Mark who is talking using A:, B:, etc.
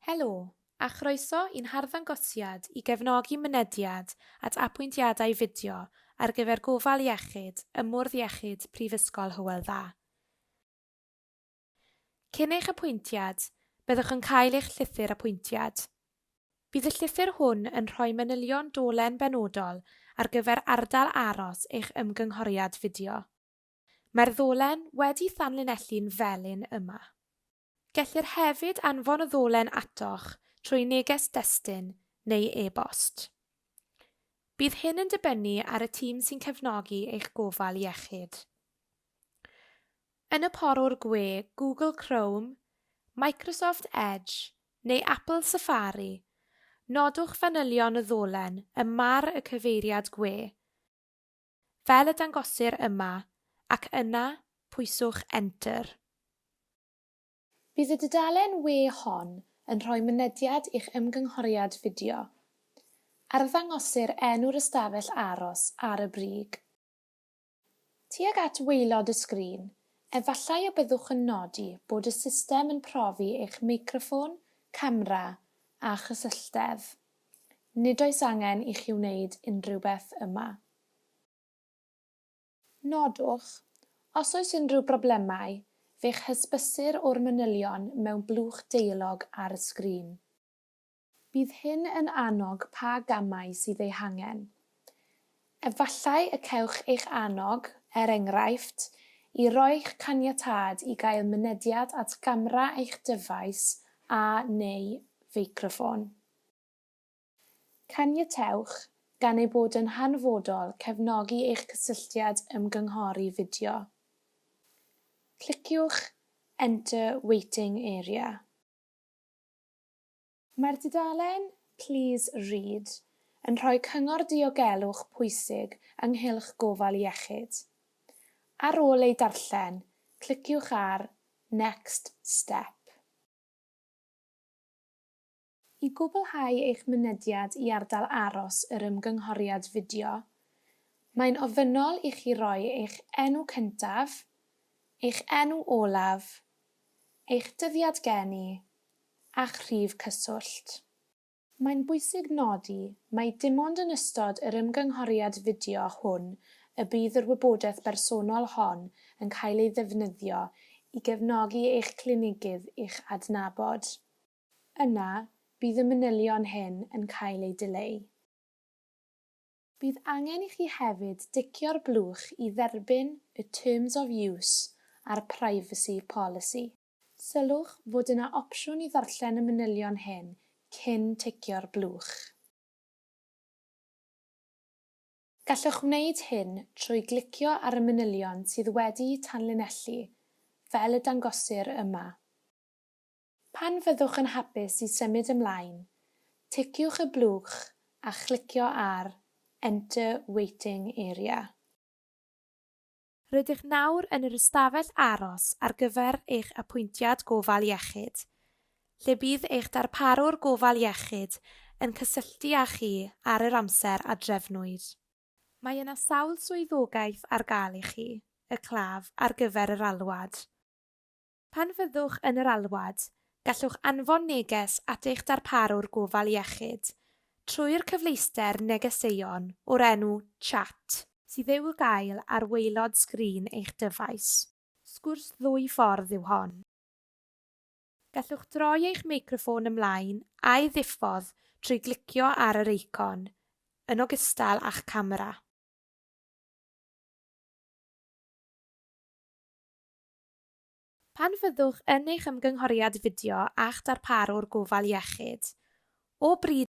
A: Helo, a chroeso i'n harddangosiad i gefnogi mynediad at apwyntiadau fideo ar gyfer gofal iechyd ym Mwrdd Iechyd Prifysgol Hywel Dda. Cyn eich apwyntiad, byddwch yn cael eich llythyr apwyntiad. Bydd y llythyr hwn yn rhoi manylion dolen benodol ar gyfer ardal aros eich ymgynghoriad fideo. Mae'r ddolen wedi thanlinellu'n felyn yma. Gellir hefyd anfon y ddolen atoch trwy neges destun neu e-bost. Bydd hyn yn dibynnu ar y tîm sy'n cefnogi eich gofal iechyd. Yn y porwr gwe Google Chrome, Microsoft Edge neu Apple Safari, nodwch fanylion y ddolen ym mar y cyfeiriad gwe, fel y dangosir yma, ac yna pwyswch Enter. Bydd y dudalen we hon yn rhoi mynediad i'ch ymgynghoriad fideo. Arddangosir enw'r ystafell aros ar y brig. Tuag at waelod y sgrin, efallai y byddwch yn nodi bod y system yn profi eich meicroffon, camera a chysylltedd. Nid oes angen i chi wneud unrhyw beth yma. Nodwch, os oes unrhyw broblemau, fe'ch hysbysir o'r manylion mewn blwch deialog ar y sgrin. Bydd hyn yn annog pa gamau sydd eu hangen. Efallai y cewch eich annog, er enghraifft, i roi'ch caniatâd i gael mynediad at gamera eich dyfais a, neu feicroffon. Caniatewch, gan ei bod yn hanfodol cefnogi eich cysylltiad ymgynghori fideo. Cliciwch Enter Waiting Area. Mae'r dudalen Please Read yn rhoi cyngor diogelwch pwysig ynghylch gofal iechyd. Ar ôl ei darllen, cliciwch ar Next Step. I gwblhau eich mynediad i ardal aros yr ymgynghoriad fideo, mae'n ofynnol i chi roi eich enw cyntaf, eich enw olaf, eich dyddiad geni, a'ch rhif cyswllt. Mae'n bwysig nodi mai dim ond yn ystod yr ymgynghoriad fideo hwn y bydd yr wybodaeth bersonol hon yn cael ei ddefnyddio i gefnogi eich clinigydd i'ch adnabod. Yna, bydd y manylion hyn yn cael eu dileu. Bydd angen i chi hefyd dicio'r blwch i dderbyn y Terms of Use a'r Privacy Policy. Sylwch fod yna opsiwn i ddarllen y manylion hyn cyn ticio'r blwch. Gallwch wneud hyn trwy glicio ar y manylion sydd wedi'u tanlinellu, fel y dangosir yma. Pan fyddwch yn hapus i symud ymlaen, ticiwch y blwch a chlicio ar Enter Waiting Area. Rydych nawr yn yr ystafell aros ar gyfer eich apwyntiad gofal iechyd, lle bydd eich darparwr gofal iechyd yn cysylltu â chi ar yr amser a drefnwyd. Mae yna sawl swyddogaeth ar gael i chi, y claf, ar gyfer yr alwad. Pan fyddwch yn yr alwad, gallwch anfon neges at eich darparwr gofal iechyd trwy'r cyfleuster negeseuon o'r enw Chat, sydd i'w gael ar waelod sgrin eich dyfais. Sgwrs ddwy ffordd yw hon. Gallwch droi eich meicroffon ymlaen a'i ddiffodd trwy glicio ar yr eicon, yn ogystal â'ch camera. Pan fyddwch yn eich ymgynghoriad fideo â'ch darparwr gofal iechyd, o bryd